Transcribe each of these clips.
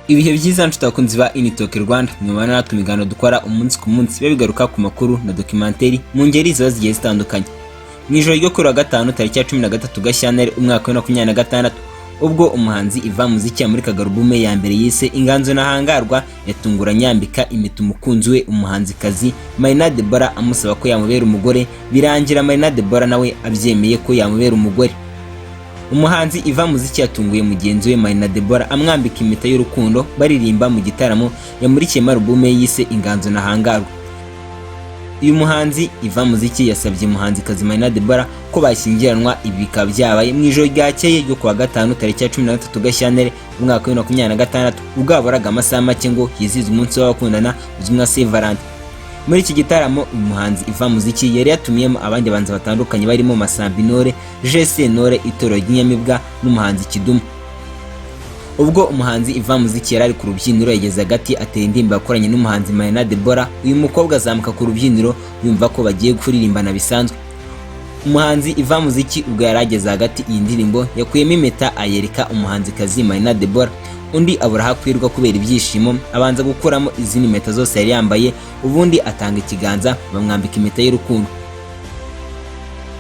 Ibihe byiza nshuti abakunzi ba Initoke Rwanda, mwibana natwe ibiganiro dukora umunsi ku munsi biba bigaruka ku makuru na documentary mu ngeri ziba zigiye zitandukanye. Mu ijoro ryo kuri wa gatanu tariki ya 13 Gashyantare umwaka wa 2026, ubwo umuhanzi Yvan Muziki yamurikaga album ya mbere yise Inganzo Ntahangarwa, yatunguranye yambika impeta umukunzi we umuhanzikazi Marina Deborah, amusaba ko yamubera umugore. Birangira Marina Deborah nawe abyemeye ko yamubera umugore. Umuhanzi Yvan Muziki yatunguye mugenzi we Marina Deborah amwambika impeta y'urukundo baririmba mu gitaramo yamurikiyemo album ye yise Inganzo Ntahangarwa. Uyu muhanzi Yvan Muziki yasabye umuhanzikazi Marina Deborah ko bashyingiranwa. Ibi bikaba byabaye mu ijoro ryakeye ryo kuwa gatanu tariki ya 13 Gashyantare umwaka wa 2026, ubwo haburaga amasaha make ngo hizihizwe umunsi w'abakundana uzwi nka Saint Valentin. Muri iki gitaramo uyu muhanzi Yvan Muziki yari yatumiyemo abandi bahanzi batandukanye barimo Masamba Intore, Jules Sentore, Itorero ry'Inyamibwa n'umuhanzi Kidumu. Ubwo umuhanzi Yvan Muziki yari ari ku rubyiniro, yageze hagati atera indirimbo yakoranye n'umuhanzi Marina Deborah. Uyu mukobwa azamuka ku rubyiniro yumva ko bagiye kuririmbana bisanzwe. Umuhanzi Yvan Muziki ubwo yari ageze hagati iyi ndirimbo, yakuyemo impeta ayereka umuhanzikazi Marina Deborah, undi abura aho akwirwa kubera ibyishimo, abanza gukuramo izindi mpeta zose yari yambaye, ubundi atanga ikiganza bamwambika impeta y'urukundo.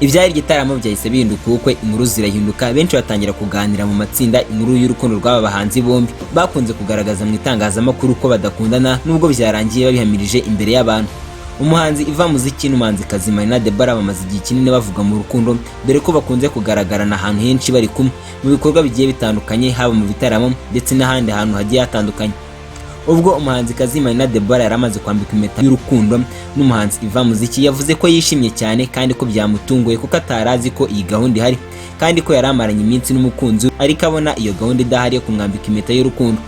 Ibyari igitaramo byahise bihinduka ubukwe, inkuru zirahinduka, benshi batangira kuganira mu matsinda inkuru y'urukundo rw'aba bahanzi bombi bakunze kugaragaza mu itangazamakuru ko badakundana, nubwo byarangiye babihamirije imbere y'abantu. Umuhanzi Yvan Muziki n'umuhanzikazi Marina Deborah bamaze igihe kinini bavuga mu rukundo, dore ko bakunze kugaragarana ahantu henshi bari kumwe mu bikorwa bigiye bitandukanye, haba mu bitaramo ndetse n'ahandi hantu hagiye hatandukanye. Ubwo umuhanzikazi Marina Deborah yari amaze kwambika impeta y'urukundo n'umuhanzi Yvan Muziki, yavuze ko yishimye cyane kandi ko byamutunguye kuko atari azi ko iyi gahunda ihari, kandi ko yari amaranye iminsi n'umukunzi we ariko abona iyo gahunda idahari yo kumwambika impeta y'urukundo.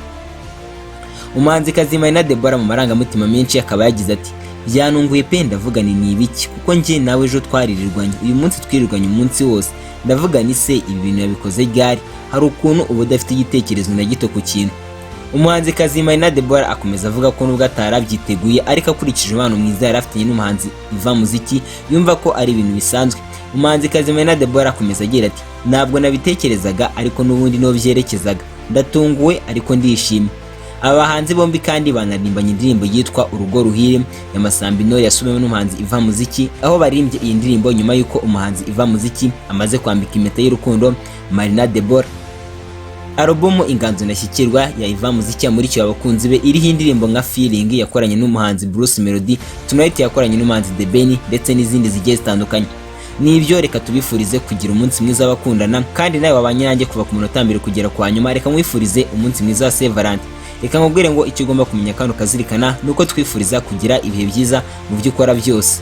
Umuhanzikazi Marina Deborah mu marangamutima menshi akaba yagize ati: "Byanunguye pe, ndavuga ni ibiki, kuko njye nawe ejo twaririrwanye, uyu munsi twirirwanye umunsi wose. Ndavuga ni se ibi bintu yabikoze ryari? Hari ukuntu uba udafite igitekerezo na gito ku kintu." Umuhanzikazi Marina Deborah akomeza avuga ko nubwo atari abyiteguye, ariko akurikije umubano mwiza yari afitanye n'umuhanzi Yvan Muziki, yumva ko ari ibintu bisanzwe. Umuhanzikazi Marina Deborah akomeza agira ati: "Ntabwo nabitekerezaga, ariko n'ubundi niho byerekezaga. Ndatunguwe ariko ndishimye." Aba bahanzi bombi kandi banaririmbanye indirimbo yitwa Urugo Ruhire ya Masamba Intore yasubiwemo n'umuhanzi Yvan Muziki, aho baririmbye iyi ndirimbo nyuma y'uko umuhanzi Yvan Muziki amaze kwambika impeta y'urukundo Marina Deborah. Alubumu Inganzo Ndashyikirwa ya Yvan Muziki yamurikiwe abakunzi be iriho indirimbo nka Feeling yakoranye n'umuhanzi Bruce Melody, Tonight yakoranye n'umuhanzi The Ben ndetse n'izindi zigiye zitandukanye. Nibyo, reka tubifurize kugira umunsi mwiza w'abakundana, kandi nawe wabanye nanjye kuva ku munota mbere kugera kwa nyuma, reka nkwifurize umunsi mwiza wa Saint Valentin. Reka nkubwire ngo icyo ugomba kumenya kandi ukazirikana ni uko twifuriza kugira ibihe byiza mu byo ukora byose.